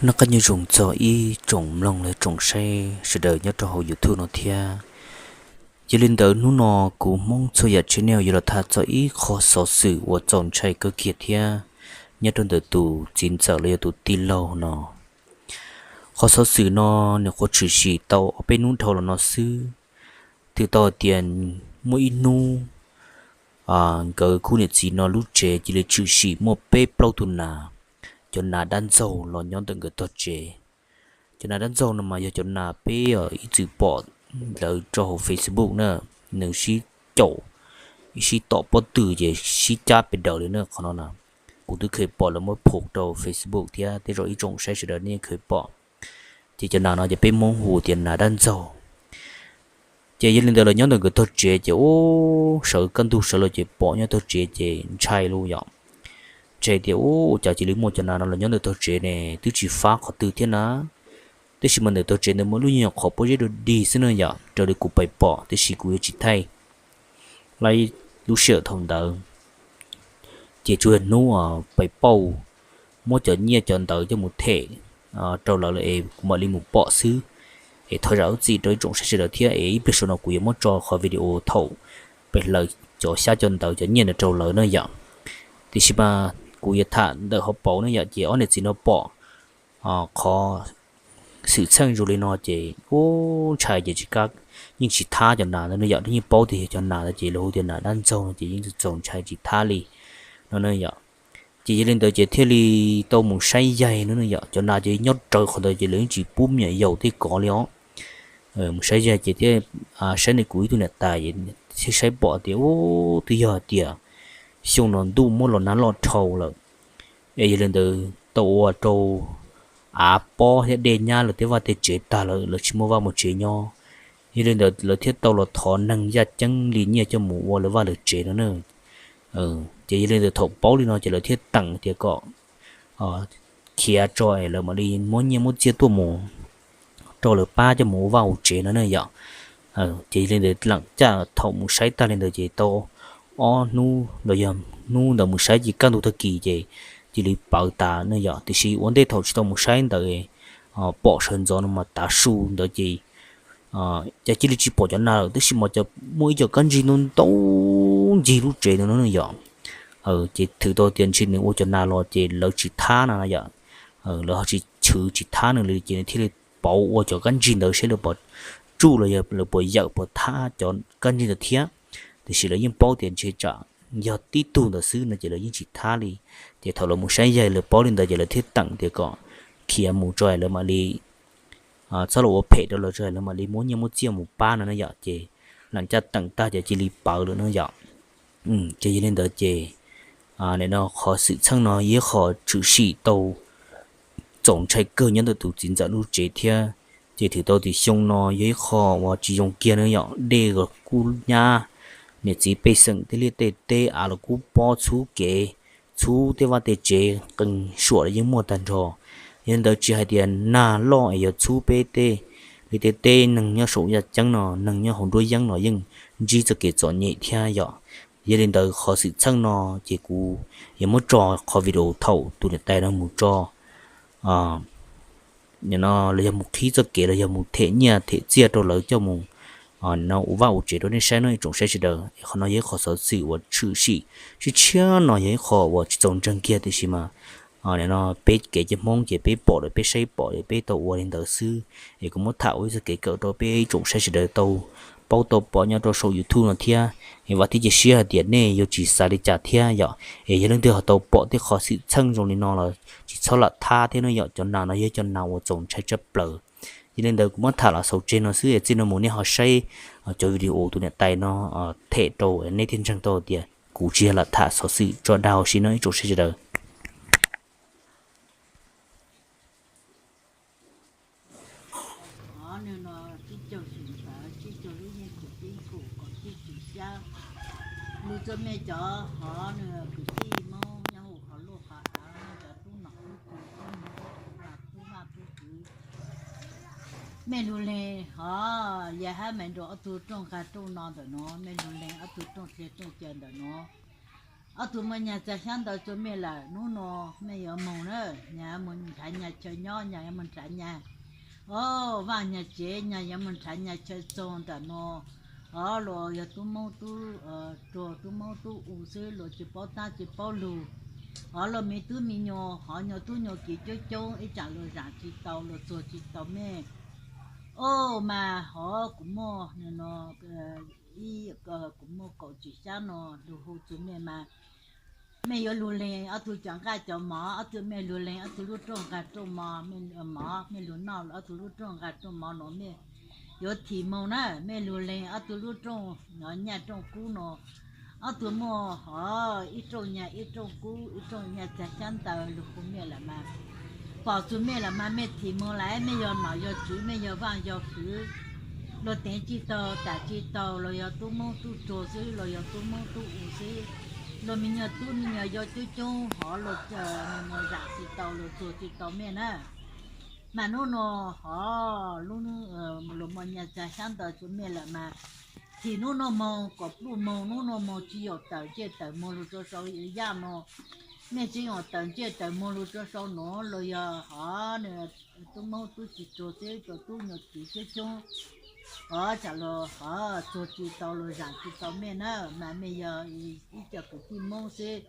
Noj qab nyob zoo txog ib tsoom mloog los tsoom saib sawv daws nyob rau hauv YouTube no thiab. Yog li ntawd hnub no kuv Hmoob txhua yam channel yuav los tham txog ib qho xov xwm uas txaus ntshai kawg kiag thiab nyob rau ntawm tus txiv ntxawm los yog tus tij laug no. Qhov xov xwm no nws nyuam qhuav tshwm sim tau ob peb hnub dhau los no xwb. Twb tau hais tias muaj ib hnub nkawd khub niam txiv no lub tsev cia li tshwm sim muaj peb plaub tus nas, cov nas dab ntxaug los nyob ntawm nkawd tog tsev. Cov nas dab ntxaug no mas yog cov nas peb ib txwm pom lawv rau hauv Facebook na, nws sib caum, sib tom pob tw ces sib cab pes daws li na qhov no na. Kuv twb kheev pom lawv muab phum rau Facebook thiab tej zaum ib tsoom saib sawv daws nej yeej kheev pom. Ces cov nas no ces peb Hmoob hu tias nas dab ntxaug. Ces yog li ntawd lawv nyob ntawm nkawd tog tsev ces ub sawv kaj ntug sawv los ces pom nyob tog tsev ces ntshai lauj yom. Ntshai tias ub cas cia li muaj cov nas no los nyob ntawm tog tsev ne, twb tsis fab qhov twg thiab na. Tab sis mas ntawm tog tsev ntawd muaj lub nyuag qhov pob zeb dog dig xwb na yom, raws li kuv pais pom, tab sis kuv yuav tsis thaij lub sij hawm thaum ntawd. Ces tsuas yog hnub pais pauj, muab cov nyiaj cov ntawv coj mus them rau lawv es kuv mam li mus pom xwb. Es thov zam lub txim rau ib tsoom saib sawv daws thiab es ib pliag saum no kuv yuav muab tso qhov video thaum pais hlawv cov xyab cov ntawv cov nyiaj ntawd rau lawv na yom. Tiam sis mas kuv yuav tham ntawm hauv paus na yom, ces ob niam txiv no pom qhov xwm txheej zoo li no ces ub ntshai ces tsis kam, yeej tsis thab cov nas ntawd no yom. Yeej paub tias yog cov nas ntawd ces lawv hu tias nas dab ntxaug no ces yeej txaus ntshai tsis thab li no na yom. Ces yog li ntawd ces thiaj li tau mus saib yaig no na yom, cov nas ces nyob rawv qhov ntawd ces lawv yeej tsis pub me nyuam yaus tej kov li os. Mus saib yaig ces thiaj saib nws kuv ib tug niam tais thiaj saib pom tias ub twb yog hais tias xyoo no ntuj muab los nag loj dhau lawm. Es yog li ntawd tau ua rau av pob thiab dej nyab lawv tej vaj tej tsev tag lawm, lawv tsis muaj vaj muaj tsev nyob. Yog li ntawd lawv thiaj tau los thov neeg yaj ceeb li nyiaj coj mus ua lawv vaj lawv tsev no na. Ces yog li ntawd thaum paub li no ces lawv thiaj teem tias kom khiav tso es lawv mam li muab nyiaj muab txiaj tuaj mus rau lawv pab coj mus ua vaj ua tsev no na yom. Ces yog li ntawd lam caj thaum mus saib tag li ntawd ces tau ob hnub los yog hnub ntawd mus saib ces kaj ntug tag kis ces cia li pawv tas na yom. Tiam sis ua ntej thaum tsis tau mus saib ntawd pom sawv ntxov no mas tav su ntawd ces cas cia li tsis pom cov nas lawm, tab sis mas cov muaj ib co kab ntsig ntau ntau ncig lub tsev ntawd no na yom. Ces thwm tau tias ntshe nws ua cov nas los ces lawv tsis thab no yom. Lawv ho tsis chwv tsis thab nws li ces nws thiaj li pauv ua cov kab ntsig ntawd seb lawv puas tsuj los yog lawv puas yawm puas thab cov kab ntsig ntawd thiab. Tiam sis lawv yeej paub tias ntshe tsam yog tib tug ntawd xwb no ces lawv yeej tsis thab li. Ces thaum lawv mus saib yaig lawv paub li ntawd ces lawv thiaj teem tias kom khiav mus tso es lawv mam li txhob los ua phem rau lawv tso es lawv mam li muab nyiaj muab txiaj mus pab no na yom. Ces lam caj teem tag ces cia li pawv lawm no yom. Ces yog li ntawd ces nim no qhov xwm txheej no yog ib qho tshwm sim tau txaus ntshai kawg nyob ntawm tus txiv ntxawm lub tsev thiab. Ces thwm tau tias xyoo no yog ib qho uas tsis zoo kiag na yom, dej los kuj nyab, niam txiv pej xeem tej liaj tej teb av los kuj pob txhub kev, txhub tej vaj tej tsev qee suam los yeej muaj tag nrho. Yog li ntawd tsis hais tias nag loj es yog txhub peb tej liaj tej teb, neeg nyob saum yaj ceeb no, neeg nyob hauv nruab yeeb no yeej ntsib txoj kev txom nyem thiab yom. Yog li ntawd qhov xwm txheej no ces kuv yuav muab tso qhov video thaum tus niam tais no mus tso, nim no los yog mus qhib txoj kev los yog mus them nyiaj them txiaj rau lawv coj mus nim no ua vaj ua tsev rau nej saib no ib tsoom saib sawv daws. Es qhov no yog ib qho xov xwm uas tshwm sim tshiab tshiab no yog ib qho uas tsis txaus ntseeg kiag tiam sis mas nim no peb kev cov Hmoob ces peb pom lawm peb saib pom es peb tau ua li ntawd xwb. Es kuv muab tham ua ib txoj kev kawm rau peb ib tsoom saib sawv daws tau paub tau pom nyob rau saum YouTube no thiab. Es vam thiab cia siab hais tias nej yuav tsis xav li cas thiab yom. Es yog leej twg ho tau pom tej qhov xwm txheej zoo li no los tsis txhob lam thab thiab no yom, cov nas no yog cov nas uas txaus ntshai tshaj plaws. Yog li ntawd kuv muab tham los xaus tseg no xwb es txij no mus nej ho saib cov video tus niam tais no them rau nej thiaj ntseeg tau tias kuv tsis yog lam tham xov xwm tso dag huv si no ib tsoom saib sawv daws. Hov nws no tsib caug xyoo ntawd tsib caug lub yeej kwv tib nkaus kaum tsib xyoo xyab. Lug txog me cov hov nws kwv tij Hmoob nyob hauv qhov luaj qhov av, cov tub nom tub tswv, tub vaj tub kwv. Mej lug leeg hov yog hab me nrug ob tug rooj nqaj rooj no ntawm nuav, mej lug leeg ob tug rooj txia rooj ca ntawm nuav. Ob tug muaj nyaj txag xyab ntawv rua mej lawm, nub nua mej yuav moog na, nyag yuav moog nrhav nyag chaw nyob, nyag yuav moog nrhav nyag, o, vaaj nyag tsev, nyag yuav moog nrhav nyag chaw txoog ntawm nua. Hov luas yog tub moob tub ruag, tub moob tub u xwb, luas tsi paub taab tsi paub lug. Hov luas miv tub miv nyuas, hov nyuas tub nyuas kiv coob coob, ib tsaam luas zaam tsi tau, luas txuag tsi tau mej. O, mas hov kuv muaj nua, ib, kuv muaj kaum tsi xyab nua lug hu rua mej mas, mej yuav lug leeg ob tug cov nqaj cov mov, ob tug mej lug leeg ob tug lub rooj nqaj rooj mov, mej, mov mej lug noj ob tug lub rooj nqaj rooj mov nua mej yuav thim moog na, mej lug leeg ob tug lub rooj nyaj rooj kub nua. Ob tug muaj hov ib rooj nyaj ib rooj kub, ib rooj nyaj txag xyab ntawv lug hu mej lawm mas, pom rua mej lawm mas mej thim moog lawm, mej yog nom yog tswv, mej yog vaaj yog fwv, luas teev tsi tau, tam tsi tau, luas yog tub moob tub ruag xwb, luas yog tub moob tub u xwb, luas miv nyuas tub miv nyuas yau coob coob, hov luas zaam tsi tau, luas txuag tsi tau mej na. Mas nub nua hov luas muaj nyaj txag xyab ntawv rua mej lawm mas, thim nub nua moog kom pluj moog, nub nua moog tsi yaum tawm ntsej tawm muag lug rua sau yaj nua. Mej tsi yaum tawm ntsej tawm muag lug rua sau nua, luas yog hov tub moob tub tsi ruag xwb, cov tub nyuas kiv coob coob, hov tsaam luas hov txuag tsi tau, luas zaam tsi tau mej na. Mas mej yog ib co kwv tij moob xwb,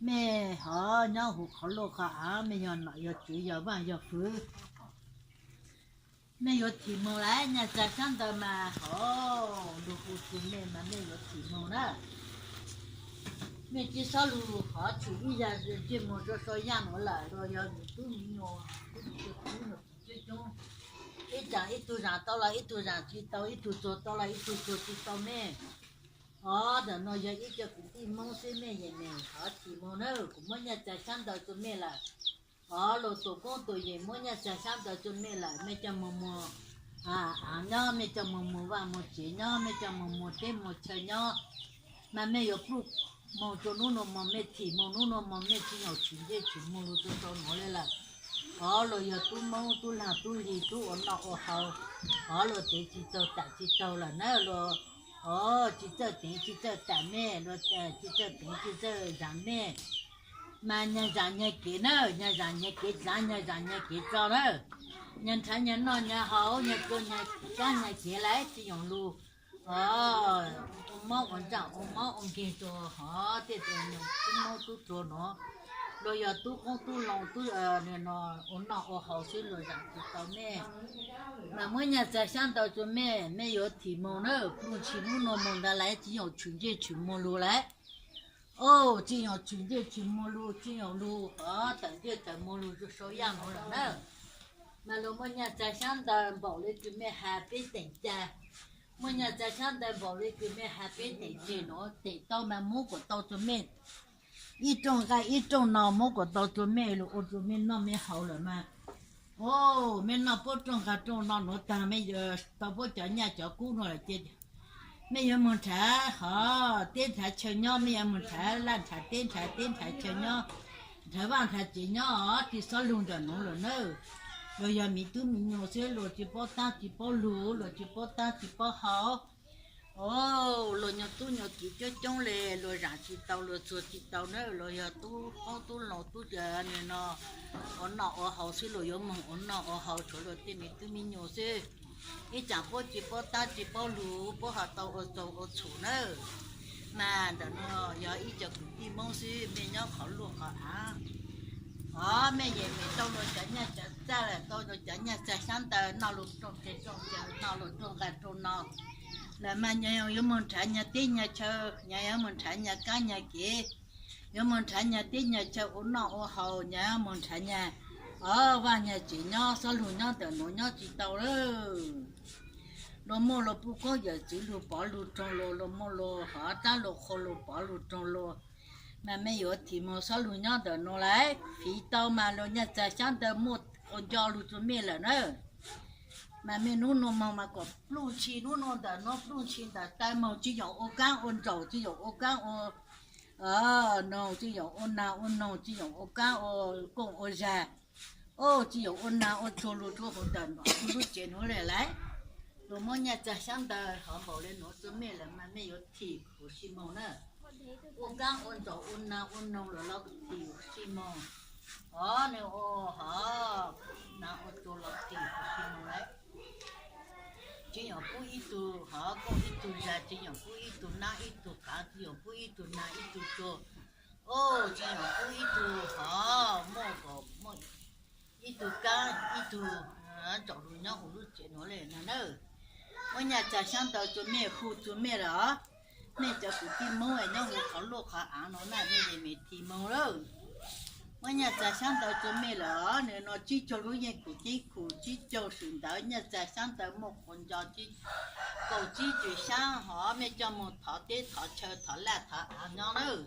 mej hov nyob huv qhov luaj qhov av, mej yog nom yog tswv, yog vaaj yog fwv, mej yuav thim moog lawm. Nyaj txag xyab ntawv mas hov lug hu rua mej mas mej yuav thim moog na. Mej tsi xob lug hov tshwm ib yam ntsej muag rua sau yaj nua lawm, luas yog miv tub miv nyuas, tub miv nyuas coob coob, ib tsaam ib tug zaam tau los ib tug zaam tsi tau, ib tug txuag tau los ib tug txuag tsi tau mej. Hov ntawm nua yog ib co kwv tij moob xwb, mej yeej meem hov thim moog na, kuv muab nyaj txag xyab ntawv rua mej lawm. Hov luas tuam koob tuam yeem muab nyaj txag xyab ntawv rua mej lawm, mej coj moog muag aav nyob, mej coj moog muag vaaj muag tsev nyob, mej coj moog muag teb muag chaw nyob, mas mej yuav pluj moog rua nub nua moog, mej thim moog nub nua moog, mej tsi yaum tshwm ntsej tshwm muag lug rua sau nua le lawm. Hov luas yog tub moob tub laag tub lig tub ua noj ua haus, hov luas teev tsi tau tam tsi tau lawm na, luas hov tsi txawj teev tsi txawj tam mej, luas tsi txawj teev tsi txawj zaam mej. Mas nyag zaam nyag kev na, nyag zaam nyag kev dlaav, nyag zaam nyag kev tso na. Nyag nrhav nyag noj nyag haus, nyag rua nyag kaab nyag kev lawm tsi yaum lug. Hov ua mob ua ntsaj ua mob ua nkeeg rua hov tej tub moob tub ruag nua, luas yog tub qoob tub loo tub ua noj ua haus xwb, luas zaam tsi tau mej. Mas muab nyaj txag xyab ntawv rua mej, mej yuav thim moog na, pluj ntshis nub nua moog ntawd lawm tsi yaum tshwm ntsej tshwm muag lug lawm. O, tsi yaum tshwm ntsej tshwm muag lug, tsi yaum lug hov tawm ntsej tawm muag lug rua sau yaj nua lawm na. Mas luas muaj nyaj txag xyab ntawv npaum le kws mej has peb teem ca, muaj nyaj txag xyab ntawv npaum le kws mej has peb teem tseg nua, teem tau mas muab kuas tau rua mej. Ib rooj nqaj ib rooj no muab kuas tau rua mej lug ua rua mej noj mej haus lawm mas. O, mej noj puab rooj nqaj rooj no nuav taag, mej yuav tau puab cov nyaj cov kub nua lawm ces mej yuav moog nrhav hov teb nrhav chaw nyob, mej yuav moog nrhav laj nrhav teb, nrhav teb nrhav chaw nyob, nrhav vaaj nrhav tsev nyob os, tsi xob lug ntawm nuav lawm nawb. Luas yog miv tub miv nyuas xwb, luas tsi paub taab tsi paub lug, luas tsi paub taab tsi paub hau. O, luas nyuas tub nyuas kiv coob coob le, luas zaam tsi tau luas txuag tsi tau nawb, luas yog tub qoob tub loo tub no ua noj ua haus xwb, luas yuav moog ua noj ua haus tshuav luas tej miv tub miv nyuas xwb. Ib tsaam puab tsi paub taab tsi paub lug, puab ho tau ua txaug ua txhum nawb. Mas ntawm nuav yog ib co kwv tij Moob xwb, mej nyob qhov luaj qhov av, o, mej yeej meem tau luas cov nyaj cov txag, tau luas cov nyaj txag xyab ntawv noj lug rooj teg rooj chaw, noj lug rooj nqaj rooj no lawm mas nyag yuav moog nrhav nyag teb nyag chaw, nyag yuav moog nrhav nyag kaab nyag kev, yuav moog nrhav nyag teb nyag chaw ua noj ua haus, nyag yuav moog nrhav nyag, o, vaaj nyag tsev nyob, xob lug nyob ntawm nuav nyob tsi tau lawm. Luas muaj luas puj koob yawm txwv lug pov lug roog luas, luas muaj luas hov dlaab luas qhua lug pov lug roog luas, mas mej yuav thim moog xob lug nyob ntawm nuav lawm. Fiv tau mas luas nyaj txag xyab ntawv muaj quas nco lug rua mej lawm nawb. Mas mej nub nua moog mas kom pluj ntshis nub nua ntawm nuav, pluj ntshis ntawm taw moog, tsi yaum ua kaab ua nraum, tsi yaum ua kaab ua noog, tsi yaum ua naag ua noog, tsi yaum ua kaab ua kooj ua zag. O, tsi yaum ua naag ua tsuag lug rua huv ntawm lub tsev nuav le lawm. Luas muab nyaj txag xyab ntawv hov npaum le nuav rua mej lawm mas mej yuav thim huv si moog na. Ua kab ua ntsaum ua nas ua noog los los tim ua si moog. Hov nws ua hov nas ua tsuag los tim ua si moog lawm. Tsis yog pub ib tug hov koj ib tug zag, tsis yog pub ib tug nab ib tug qav, tsis yog pub ib tug nas ib tug tsuag. Tsis yog pub ib tug hov muaj kom muaj ib tug kab ib tug ntsaum lug nyob huv lub tsev nuav le no na. Muab nyaj txag xyaab ntawv rua mej hu rua mej lawm os. Mej cov kwv tij Moob es nyob huv qhov luaj qhov av no na mej le me thi moog lawm. Muab nyaj txag xyaab ntawv rua mej lawm os. Nws no tsib caug lub yeej khum ceeb khum tsib caug swm ntawv, nyaj txag xyaab ntawv muaj quav nco kaum tsib tswm xyaab hov, mej coj moog thov teb thov chaw thov laj thov av nyob lawm.